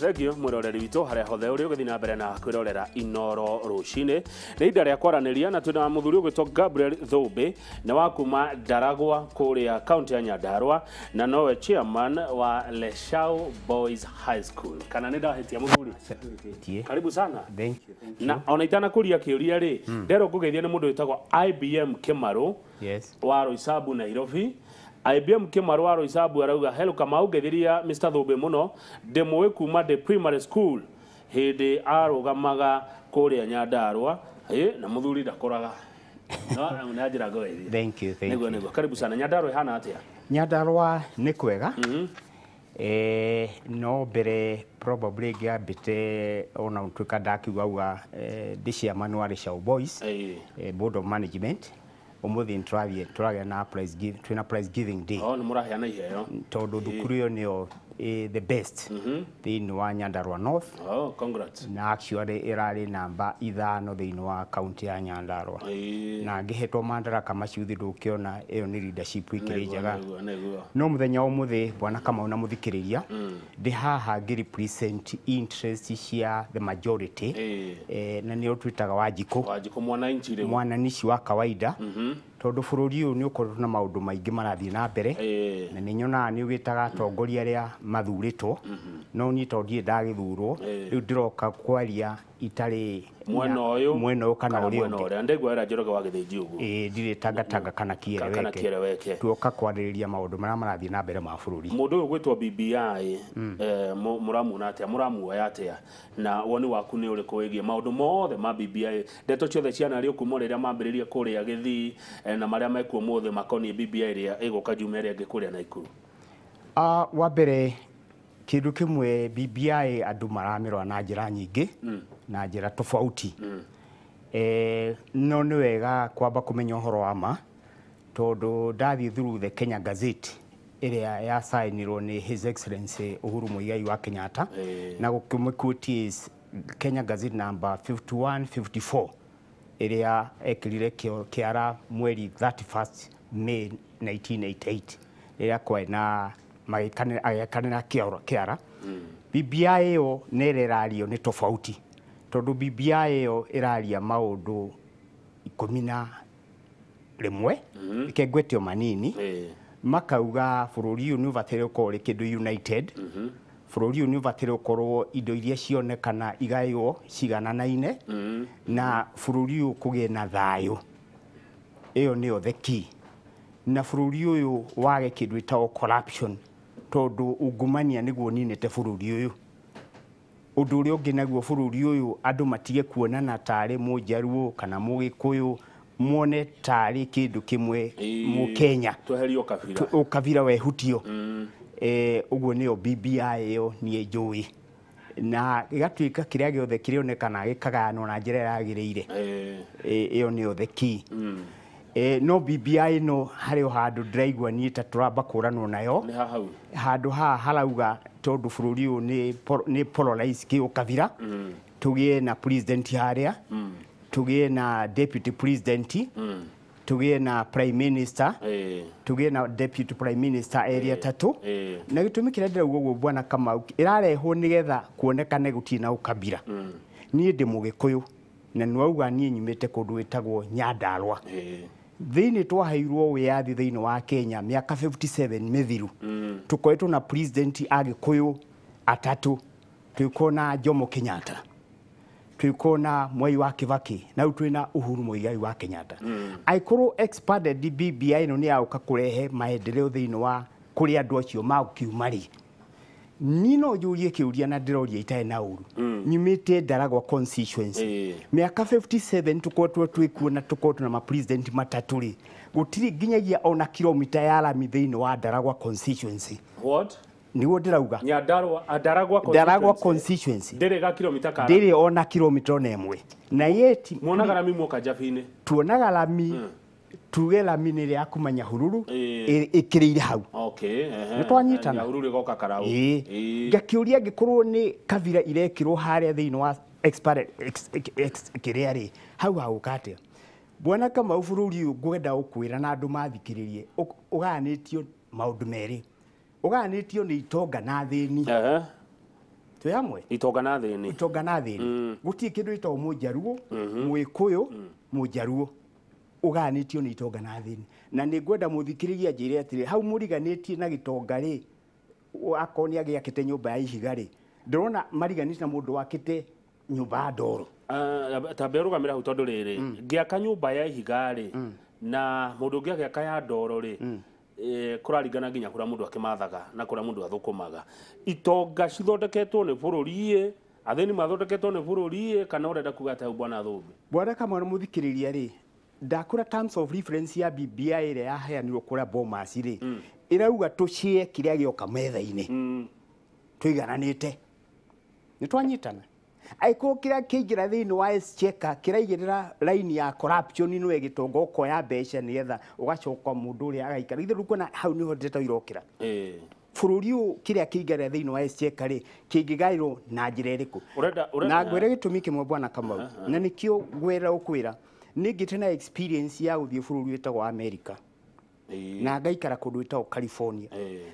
Thank you mwĩroreri witũ harĩa hothe ũrĩ ũgĩthiĩ na mbere na kwĩrorera Inoro rũcinĩ. Nĩ ihinda rĩa kwaranĩria na twĩna mũthuri ũgwĩtwo Gabriel Thũmbĩ, nĩ wa kuma Ndaragwa kũrĩa kaunti ya Nyandarua, na nowe chairman wa Leshau Boys High School. Kana nĩ ndahĩtia, mũthuri? Tie. Karibu sana. Thank you. Thank you. Na ona itanakũria kĩũria rĩ, nderwo ngũgeithia nĩ mũndũ wĩtagwo IBM Kĩmarũ wa Roysambu, Nairobi. IBM Kĩmarũ wa Roysambu arauga, "Hello Kamau, ngeithiria Mr Thũmbĩ mũno, ndĩmũĩ kuma ndĩ primary school hĩndĩ arũgamaga kũrĩa Nyandarua." Ĩ, na mũthuri ndakũraga no nĩ anjĩra ngũgeithie. Thank you. Thank Nĩguo you. Nĩguo, karibu sana. Nyandarua ĩhana atĩa? Nyandarua nĩ kwega. No mbere probably ngĩambĩte ona tuĩka ndakiuga uga ndĩ chairman wa Leshau Boys board of management. Ũmũthĩ nĩtũrathiĩ tũragĩa na prize give, twĩna prize giving day. Oh, nĩ mũraheana iheo. Tondũ thukuru ĩyo nĩyo the best thĩinĩ wa Nyandarua North. Oh, congrats. Na actually ĩrarĩ namba 5 thĩinĩ wa kaunti ya Nyandarua. Na ngĩhetwo mandaraka macio thĩ ndũkĩona ĩyo nĩ leadership ĩkĩrĩ njega. Nĩguo nĩguo. No mũthenya wa ũmũthĩ, bwana Kamau na mũthikĩrĩria, ndĩ haha ngĩ represent interest cia the majority. Na nĩo twĩtaga Wanjikũ. Wanjikũ mwananchi rĩu. Mwananici wa kawaida, tondũ bũrũri ũyũ nĩ ũkoretwo na maũndũ maingĩ marathiĩ na mbere. Na nĩ nyonaga nĩ ũgĩtaga atongoria arĩa mathurĩtwo, no niĩ tondũ ndirĩ ndagĩthurwo, rĩu ndĩroka kwaria itarĩ mwena ũyũ mwena ũyũ kana ũrĩa mwena ũngĩ. Ũrĩa ndegwa era Njoroge wa Gĩthĩnji ũguo. Ĩĩ, ndirĩ tangatanga kana Kana kĩereweke. Kĩereweke. Tuoka kwarĩrĩria maũndũ marĩa marathiĩ na mbere ma bũrũri. Mũndũ ũyũ gwĩtwo BBI, mũramuona atĩa, mũramuoya atĩa, na woni waku nĩ ũrĩkũ wĩgiĩ maũndũ mothe ma BBI, ndeto ciothe cianario kuma rĩrĩa mambĩrĩrie kũrĩa Gĩthii, na marĩa mekuo mũthĩ makoniĩ BBI ĩrĩa ĩgũka juma ĩrĩa ĩngĩ kũrĩa Naikuru? Wa mbere, kĩndũ kĩmwe, BBI andũ maramĩrora na njĩra nyingĩ na njĩra tofauti. No nĩ wega kwamba kũmenya ũhoro wa ma, tondũ ndathiĩ through the Kenya Gazette ĩrĩa yacainirwo nĩ His Excellency Uhuru Muigai wa Kenyatta, na gũkĩmĩquote is Kenya Gazette number 5154 ĩrĩa ekĩrire kĩara mweri 31st May 1988, rĩrĩa kwarĩ na agĩkanĩra kĩara. BBI ĩyo nĩ ĩrĩa ĩrario nĩ tofauti, tondũ BBI ĩyo ĩraria maũndũ 11, reke ngwete o manini. Makauga bũrũri ũyũ nĩ ũbataire gũkorwo ũrĩ kĩndũ united, bũrũri ũyũ nĩ ũbataire gũkorwo indo iria cionekana igaywo cigananaine, na bũrũri ũyũ kũgĩe na thayũ. Ĩyo nĩyo the key. Na bũrũri ũyũ wage kĩndũ ĩtagwo corruption, tondũ ungumania nĩguo ũninĩte bũrũri ũyũ. Ũndũ ũrĩa ũngĩ naguo, bũrũri ũyũ andũ matige kuonana tarĩ mũnjaruo kana mũgĩkũyũ, muone tarĩ kĩndũ kĩmwe, mũkenya. Tweherio kabira. Ũkabira wehutio. Ũguo nĩyo BBI ĩyo niĩ njũĩ, na gĩgatuĩka kĩrĩa gĩothe kĩrĩonekana gĩkagayanwo na njĩra ĩrĩa yagĩrĩire. Ĩyo nĩyo the key. No BBI ĩno harĩ o handũ ndĩraigua niĩ ta tũramba kũranwo nayo. Nĩ ha hau? Handũ haha harauga tondũ bũrũri ũyũ nĩ polarized kĩũkabira, tũgĩe na president harĩa, tũgĩe na deputy president, tũgĩe na prime minister, tũgĩe na deputy prime minister, erĩ atatũ. Na gĩtũmi kĩrĩa ndĩrauga ũguo, bwana Kamau, ĩrarehwo nĩgetha kuonekane gũtirĩ na ũkabira. Niĩ ndĩ mũgĩkũyũ na nĩwauga niĩ nyumĩte kũndũ gwĩtagwo Nyandarua. Thĩinĩ twaheirwo wĩyathi thĩinĩ wa Kenya mĩaka 57 mĩthiru, tũkoretwo na president agĩkũyũ atatũ. Twĩkuo na Jomo Kenyatta, twĩkuo na Mwai wa Kibaki, na rĩu twĩna Uhuru Muigai wa Kenyatta. Angĩkorwo expanded BBI ĩno nĩ yagũka kũrehe maendeleo thĩinĩ wa kũrĩa andũ acio magũkiuma rĩ, niĩ no njũrie kĩũria, na ndĩroria itarĩ na ũru. Nyumĩte Ndaragwa constituency. Mĩaka 57 tũkoretwo twĩkuo na tũkoretwo na mapresident matatũ rĩ, gũtirĩ nginyagia ona kilomita ya rami thĩinĩ wa Ndaragwa constituency. What? Nĩguo ndĩrauga. Nyandarua, Ndaragwa. Ndaragwa constituency. Ndĩrĩ ga kilomita kana? Ndĩrĩ ona kilomita ona ĩmwe, na yeti Muonaga rami muoka Njabi-inĩ? Tuonaga rami, tuge rami nĩ ĩrĩa ya kuma Nyahururu ĩkĩrĩire hau. Okay, ehe. Nĩ twanyitana? Nyahururu ĩgoka Karau. Ĩĩ. Ngakĩũria, angĩkorwo nĩ kabira irekĩrwo harĩa thĩinĩ wa expanded kĩrĩa rĩ, hau hagũka atĩa, bwana Kamau? Bũrũri ũyũ ngwenda gũkwĩra na andũ mathikĩrĩrie, ũgayanĩtio maũndũ merĩ, ũgayanĩtio nĩ itonga na athĩni. Twĩ hamwe. Itonga na athĩni. Itonga na athĩni. Gũtirĩ kĩndũ gĩtagwo mũnjaruo, mũgĩkũyũ, mũnjaruo. Ũgayanĩtio nĩ itonga na athĩni. Na nĩ ngwenda mũthikĩrĩria anjĩre atĩrĩ, hau mũriganĩtie na gĩtonga rĩ, akorwo nĩ agĩakĩte nyũmba ya ihiga rĩ, ndĩrona mariganĩtie na mũndũ wakĩte nyũmba ya ndoro. Tambe ũrũgamĩre hau tondũ rĩrĩ, ngĩaka nyũmba ya ihiga rĩ, na mũndũ ũngĩ agĩaka ya ndoro rĩ, kũraringana nginya kũrĩa mũndũ akĩmathaga na kũrĩa mũndũ athũkũmaga. Itonga cithondeketwo nĩ bũrũri ĩ, athĩni mathondeketwo nĩ bũrũri ĩ, kana ũrenda kuga atĩa hau bwana Thũmbĩ? Bwana Kamau mũthikĩrĩria rĩ, ndakũra terms of reference ya BBI ĩrĩa yaheanirwo kũrĩa Bomas rĩ, ĩrauga tũcie kĩrĩa gĩoka metha-inĩ. Tũigananĩte. Nĩ twanyitana. Angĩkorwo kĩrĩa kĩingĩra thĩinĩ wa exchequer kĩraigĩrĩra line ya corruption nĩwe gĩtonga ũkoya mbeca nĩgetha ũgacoka mũndũ ũrĩa agaikara. Ithe rĩu kuona hau nĩho ndeto irokĩra. Bũrũri ũyũ kĩrĩa kĩingĩra thĩinĩ wa exchequer rĩ, kĩngĩgaĩrwo na njĩra ĩrĩkũ? Na ngwĩre gĩtũmi kĩmwe bwana Kamau, na nĩkĩo ngwĩra ũkwĩra, nĩ ngĩte na experience ya gũthiĩ bũrũri wĩtagwo America. Na ngaikara kũndũ gwĩtagwo California.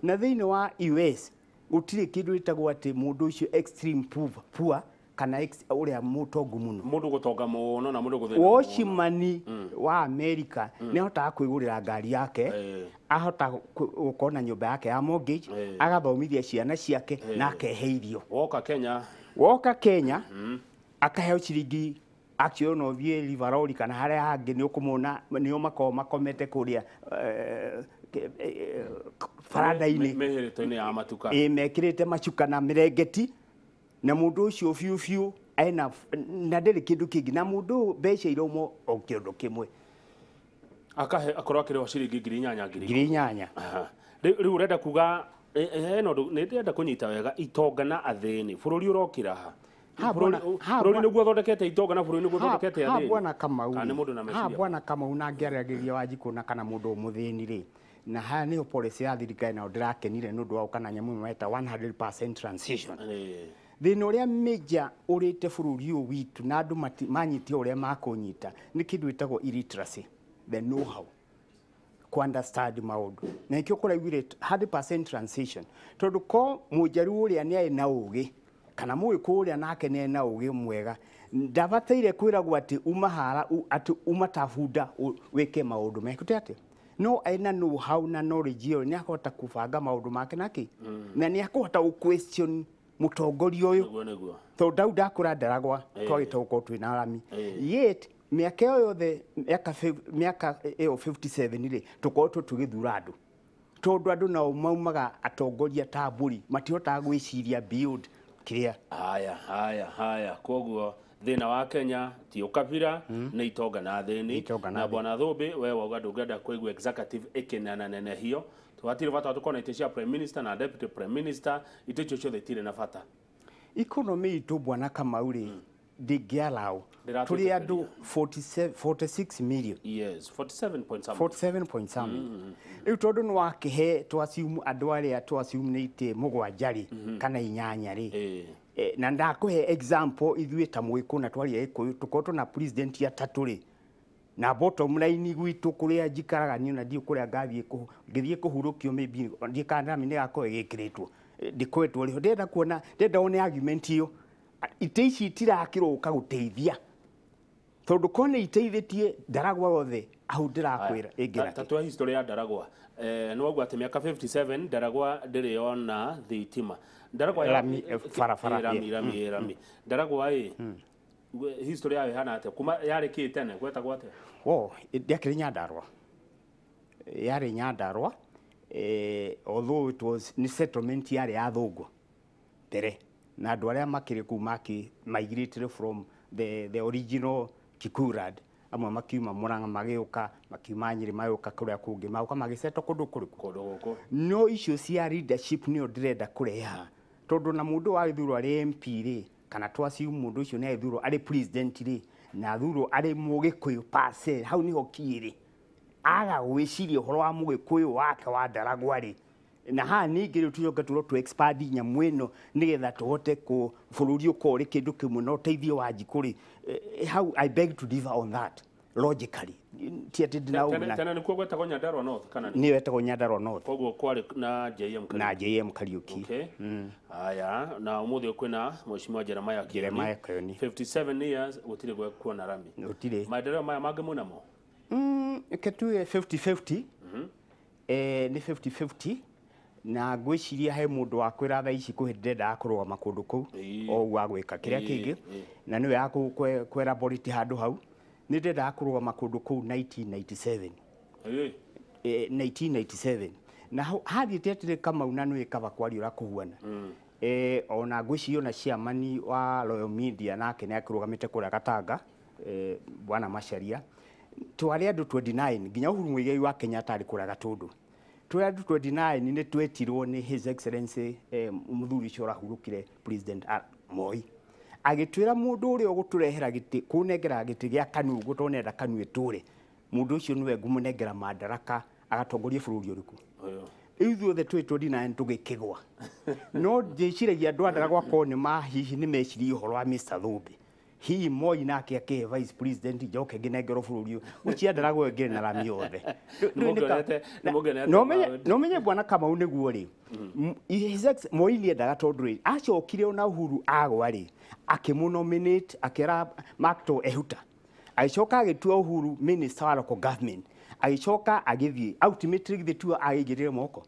Na thĩinĩ wa US gũtirĩ kĩndũ gĩtagwo atĩ mũndũ ũcio extreme poor kana ũrĩa mũtongu mũno. Mũndũ gũtonga mũno na mũndũ gũthĩna. Watchman wa America nĩ ahotaga kwĩgũrĩra ngari yake, ahota gũkorwo na nyũmba yake ya mortgage, agathomithia ciana ciake na akehe irio. Woka Kenya. Woka Kenya akaheo ciringi actually no thiĩ Liverpool kana harĩa hangĩ nĩ ũkũmona nĩo makoragwo makomete kũrĩa baranda-inĩ. Mĩhĩrĩto-inĩ ya matuka. Mekĩrĩte macuka na mĩrengeti na mũndũ ũcio biũ biũ ena na ndĩrĩ kĩndũ kĩngĩ na mũndũ mbeca iromo o kĩndũ kĩmwe. Akahe akorwo akĩrĩhwo ciringi 8,000 ngiri. 8,000. Rĩu ũrenda kuga hena ũndũ nĩ ndĩrenda kũnyita wega itonga na athĩni bũrũri ũrokĩra ha? Bũrũri nĩguo ũthondekete itonga na bũrũri nĩguo ũthondekete athĩni. Bwana Kamau. Kana nĩ mũndũ na meciria. Bwana Kamau na ngĩaragĩria Wanjikũ na kana mũndũ mũthĩni rĩ. Na haya nĩho policy ya thirikari nao ndĩrakenire nĩ ũndũ wa kana nyamũ ĩmwe meta 100% transition. Thĩna ũrĩa major ũrĩte bũrũri ũyũ witũ na andũ manyite ũrĩa makũnyita nĩ kĩndũ gĩtagwo illiteracy, the know how ku understand maũndũ. Na nĩkĩo kũraugire 100% transition tondũ ko mũnjaruo ũrĩa nĩ arĩ na ũgĩ kana mũgĩkũyũ ũrĩa nake nĩ arĩ na ũgĩ mwega ndabataire kwĩragwo atĩ uma hara atĩ uma ta bunda wĩke maũndũ mekũte atĩ no ena know how na knowledge ĩyo nĩ akũhota kũbanga maũndũ make nake na nĩ akũhota gũ question mũtongoria ũyũ tondũ ndau ndakũra Ndaragwa twagĩte gũkorwo twĩna rami yet mĩaka ĩyo yothe mĩaka ĩyo 57 rĩ tũkoretwo tũgĩthura andũ tondũ andũ nao maumaga atongoria ta mbũri matihotaga gwĩciria beyond kĩrĩa. Haya koguo thĩna wa Kenya ti ũkabira nĩ itonga na athĩni. Na bwana Thũmbĩ we wauga ndũngĩenda kũigua executive ĩkĩnenanenehio tũhatirĩ bata tũkorwo na itĩ cia prime minister na deputy prime minister itĩ icio ciothe itirĩ na bata. Economy itũ bwana Kamau rĩ ndĩngĩallow tũrĩ andũ 46 million. Yes, 47 point something. 47 point something. Rĩu tondũ nĩ wakĩhe twasiumu andũ arĩa twasiumu nĩ itĩ mũgwanja rĩ kana inyanya rĩ na ndakũhe example ithuĩ ta Mũgĩkũyũ na twaria Gĩkũyũ tũkoretwo na president atatũ rĩ na bottom line gwitũ kũrĩa njikaraga niĩ na ndiũ kũrĩa ngathiĩ ngĩthiĩ kũhurũkio maybe ndiĩ kana nami nĩ gakorwo ĩgĩkĩrĩtwo ndĩkoretwo rĩho ndĩrenda kuona ndĩrenda wone argument ĩyo itĩ ici itirakĩrũka gũteithia tondũ ko nĩ iteithĩtie Ndaragwa yothe hau ndĩrakwĩra ĩngĩra ta twa history ya Ndaragwa nĩ wauga atĩ mĩaka 57 Ndaragwa ndĩrĩ yona thitima Ndaragwa rami barabara rami Ndaragwa ĩ history yayo ĩhana atĩa kuma yarĩ kĩ tene gwetagwo atĩa? Wo ndĩakĩrĩ Nyandarua, yarĩ Nyandarua although it was nĩ settlement yarĩ ya athũngũ mbere na andũ arĩa makĩrĩ kũu migrated from the original Kikuyu amwe makiuma Murang'a magĩũka makiuma Nyĩrĩ magĩũka kũrĩa kũngĩ magĩũka magĩcetwo kũndũ kũrĩkũ kũndũ gũkũ. No icio cia leadership nĩyo ndĩrenda kũreha tondũ na mũndũ wagĩthurwo arĩ MP rĩ kana twasiu mũndũ ũcio nĩ agĩthurwo arĩ president rĩ na athurwo arĩ Mũgĩkũyũ per hau nĩho kĩrĩ aga gwĩciria ũhoro wa Mũgĩkũyũ wake wa Ndaragwa rĩ na haha ningĩ rĩu tũcoke tũrwo tũ expand nyamũ ĩno nĩgetha tũhote kũ bũrũri ũkorwo ũrĩ kĩndũ kĩmwe na ũteithio wa Wanjikũ rĩ hau I beg to differ on that Logically ti atĩ ndĩna Tene nĩkuo gwetagwo Nyandarua North kana nĩyo etagwo Nyandarua North. Koguo kwarĩ na JM Kariuki. Na JM Kariuki. Okay. Aya, na ũmũthĩ kwĩna Mheshimiwa Jeremiah Kioni. Jeremiah Kioni. 57 years gũtirĩ kuona rami. Gũtirĩ. Maendeleo maya mangĩ mwĩnamo? Reke tuge 50-50. Nĩ 50-50 na ngwĩciria he mũndũ wakwĩra thaa ici kwĩ hĩndĩ ndendaga kũrũgama kũndũ kũu o ũguo agwĩka kĩrĩa kĩngĩ na nĩwe ya kwelaborate handũ hau. Nĩ ndendaga kũrũgama kũndũ kũu 1997. 1997 na hathiĩte atĩrĩ Kamau, na nĩwĩ kaba kwaria ũrĩa kũhuana. Ona ngwĩciria ona chairman wa Royal Media nake nĩ akĩrũgamĩte kũrĩa Gatanga, Bwana Macharia. Twarĩ andũ 29 nginya Uhuru Muigai wa Kenyatta arĩ kũrĩa Gatũndũ. Twarĩ andũ 29 nĩ twetirwo nĩ His Excellency mũthuri ũcio ũrahurũkire President Moi. Agĩtwĩra mũndũ ũrĩa ũgũtũrehera gĩtĩ kũnengera gĩtĩ gĩa KANU ũguo tondũ nĩenda KANU ĩtũre, mũndũ ũcio nĩwe ngũmũnengera madaraka agatongoria bũrũri ũrĩkũ. Rĩu ithuothe twĩ 29 tũgĩkĩgwa. No ndĩciragia andũ a Ndaragwa korwo nĩ ma hihi nĩ mecirie ũhoro wa Mr. Thũmbĩ. Hihi Moi nake akĩhe vice president njoke ngĩnengerwo bũrũri ũyũ. Gũcia Ndaragwa ĩngĩ na rami yothe. No menye Bwana Kamau nĩguo rĩ. Moi nĩendaga tondũ rĩ acokire ona Uhuru agwa rĩ akĩmũnominate akĩra Makto Ehuta. Agĩcoka agĩtua Uhuru minister wa local government. Agĩcoka agĩthiĩ ultimately githĩ tu agĩigĩrĩre moko.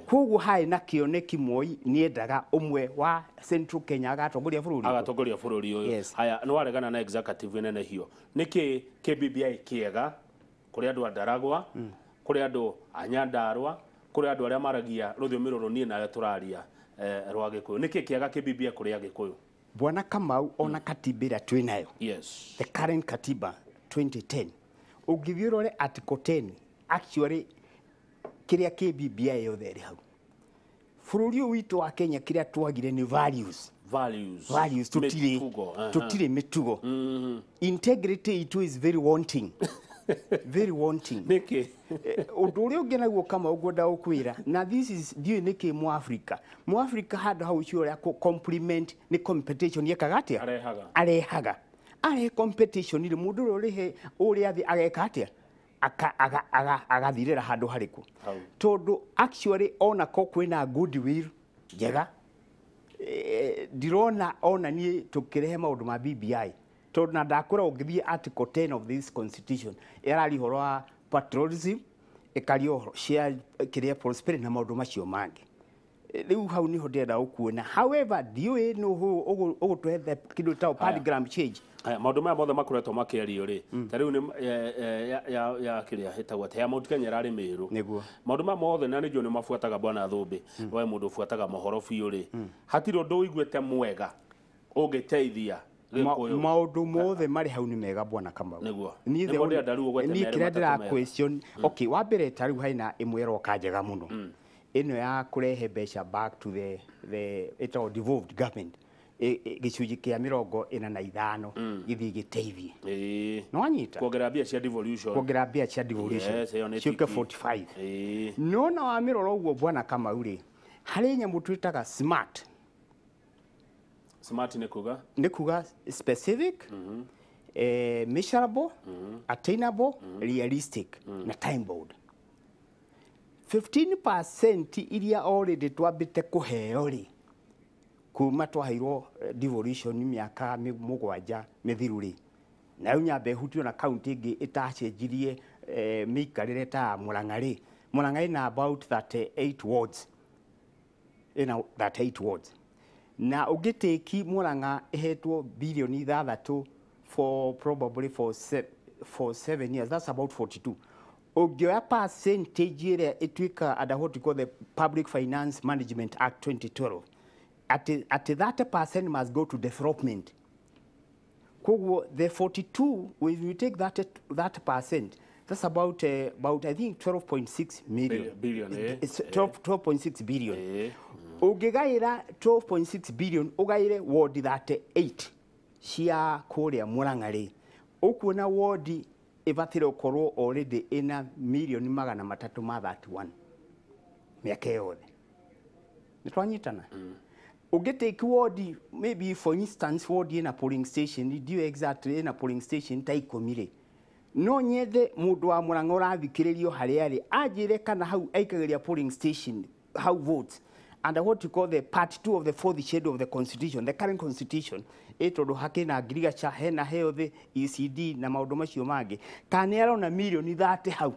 Koguo harĩ na kĩoneki Moi nĩendaga ũmwe wa Central Kenya agatongoria bũrũri. Agatongoria bũrũri ũyũ. Haya, nĩ waregana na executive nene hiyo. Nĩkĩ KBBI kĩega kũrĩ andũ a Ndaragwa, kũrĩ andũ a Nyandarua, kũrĩ andũ arĩa maragia rũthiomi rũrũ niĩ nawe tũraria rwa Gĩkũyũ. Nĩkĩ kĩega KBBI kũrĩ Agĩkũyũ? Bwana Kamau, ona katiba ĩrĩa twĩ nayo. Yes. The current katiba 2010. Ũngĩthiĩ ũrore article 10 actually kĩrĩa KBBI yothe ĩrĩ hau. Bũrũri ũyũ witũ wa Kenya kĩrĩa twagire nĩ values. Values. Values tutire tutire mĩtugo. Integrity itũ is very wanting. Very wanting. Nĩkĩ? Ũndũ ũrĩa ũngĩ naguo Kamau ngwenda gũkwĩra na this is ndiũĩ nĩkĩ Mũafrika. Mũafrika handũ hau ũcio ũrĩa compliment nĩ competition yekaga atĩa? Arehaga. Arehaga. Arehe competition rĩ mũndũ ũrĩa ũrĩhe ũrĩa athĩ ageka atĩa? Agathirĩra handũ harĩkũ. Tondũ actually ona ko kwĩna goodwill njega ndirona ona niĩ tũkĩrehe maũndũ ma BBI. Tondũ na ndakũra ũngĩthiĩ article 10 of this constitution ĩraria ũhoro wa patriotism, ĩkaria ũhoro share kĩrĩa prosperity na maũndũ macio mangĩ. Rĩu hau niho ndĩrenda gũkuona. However, ndiũĩ nũ ũgũtũhe kĩndũ ta paradigm change. Maũndũ maya mothe makoretwo makĩario rĩ, ta rĩu nĩ ya kĩrĩa ĩtagwo atĩa, ya Mount Kenya ĩrarĩ Mĩrũ. Nĩguo. Maũndũ maya mothe na nĩnjũĩ nĩ mabuataga Bwana Thũmbĩ, we mũndũ ũbuataga mohoro biũ rĩ, hatirĩ ũndũ ũiguĩte mwega ũngĩteithia Gĩkũyũ. Maũndũ mothe marĩ hau nĩ mega Bwana Kamau. Nĩguo. Niĩ Nĩguo ndĩrenda rĩu ũgwete niĩ merĩ kĩrĩa matatũ ndĩra mega. question, okay, wa mbere ta rĩu haina ĩmwe ĩroka njega mũno. Ĩno ya kũrehe mbeca back to the ĩtagwo devolved government. Gĩcunjĩ kĩa 45 gĩthiĩ gĩteithie. No wanyita? Kuongerera mbia cia devolution. Kuongerera mbia cia devolution. Yes, ĩyo nĩ Ciũke tiki. 45. No na wamĩrora ũguo Bwana Kamau rĩ, harĩ nyamũ twĩtaga smart. Smart nĩ kuga? Nĩ kuga specific, measurable, attainable, realistic na time bound. 15% iria already twambĩte kũheo rĩ, kuma twaheirwo devolution mĩaka 7 mĩthiru rĩ, na rĩu nyambe hutio na county ĩngĩ ĩtacenjirie mĩikarĩre ta Murang'a rĩ, Murang'a ĩna about 38 wards. Ĩna 38 wards. Na ũngĩtĩki Murang'a ĩhetwo bilioni 6 for probably for 7 years, that's about 42. Ũngĩoya percentage ĩrĩa ĩtuĩkaga under what we call the Public Finance Management Act 2012, at 30% must go to development. Koguo the 42, when you take that percent, that's about I think 12.6 million. Billion, It's 12.6 billion. Ũngĩgaĩra 12.6 billion, ũgaĩre ward 38 cia kũrĩa Murang'a rĩ, ũkuona ward ĩbataire gũkorwo already ĩna milioni 331 mĩaka yothe. Nĩ twanyitana? Ũngĩtake ward, maybe for instance, ward ĩna polling station, ndiũĩ exactly ĩna polling station ta 10 rĩ, No nyende mũndũ wa Murang'a ũrathikĩrĩrio harĩa arĩ anjĩre kana hau aikagĩria polling station hau votes under what you call the part 2 of the fourth schedule of the constitution, the current constitution, ĩ tondũ hakĩrĩ na ngirigaca, hena health, ECD na maũndũ macio mangĩ, kana nĩ arona mirioni 30 hau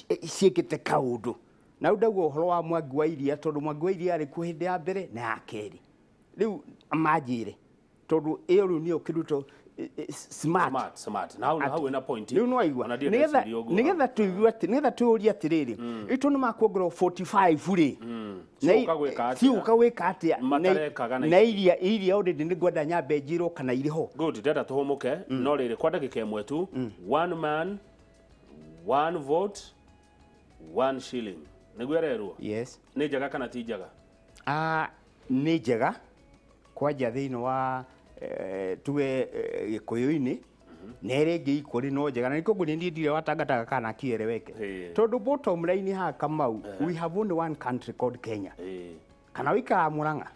ciĩkĩte kaũndũ. Na rĩu ndauga ũhoro wa Mwangi wa Iria tondũ Mwangi wa Iria arĩ kuo hĩndĩ ya mbere na ya kerĩ. Rĩu manjĩre tondũ ĩyo rĩu nĩyo kĩruto smart. Smart, smart. Na hau ina point. Rĩu nĩwaigua nĩgetha tũigue atĩ nĩgetha tũũrie atĩrĩrĩ, itũ nĩ makuongererwo 45 rĩ, ciũka gwĩka atĩa na iria already nĩ ngwenda nyambe njĩrwo kana irĩ ho. Good, ndĩrenda tũhũmũke no rĩrĩ kwa ndagĩka ĩmwe tu. One man, one vote, one shilling. Nĩguo ĩrerwo? Yes. Nĩ njega kana ti njega? Nĩ njega kwanja thĩinĩ wa tuge Gĩkũyũ-inĩ na ĩrĩa ĩngĩ ikũrĩ no njega, na nĩkĩo ngwĩra niĩ ndirĩ watangataga kana kieleweke, tondũ bottom line haha Kamau, we have only one country called Kenya. Kana wĩikaraga Murang'a,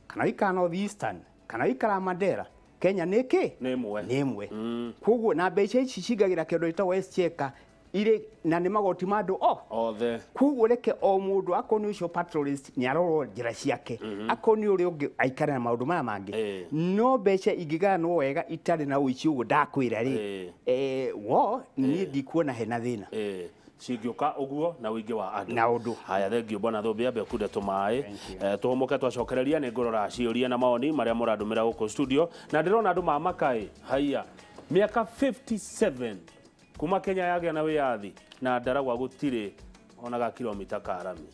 kana wĩikaraga North Eastern, kana wĩikaraga Mandera, Kenya nĩ kĩ? Nĩ ĩmwe. Nĩ ĩmwe. Koguo na mbeca ici cingagĩra kĩndũ gĩtagwo exchequer irĩ na nĩ magoti ma andũ othe. Koguo reke o mũndũ akorwo nĩ ũcio patrolist nĩ arorwo njĩra ciake, akorwo nĩ ũrĩa ũngĩ aikare na maũndũ maya mangĩ. No mbeca ingĩgayanwo wega itarĩ na ũici ũguo ndakwĩra rĩ, wo niĩ ndikuona hena thĩna. Cingĩũka ũguo na ũingĩ wa andũ na ũndũ. Haya, thengio bwana Thũmbĩ, ambe ũkunde tũmaĩ tũhũmũke twacokereria. Nĩ ngũrora ciũria na maoni marĩa mũrandũmĩra gũkũ studio, na ndĩrona andũ mamakaĩ haiya mĩaka 57 kuma Kenya yagĩa na wĩyathi na ndaragwa gũtirĩ onaga kilomita karami.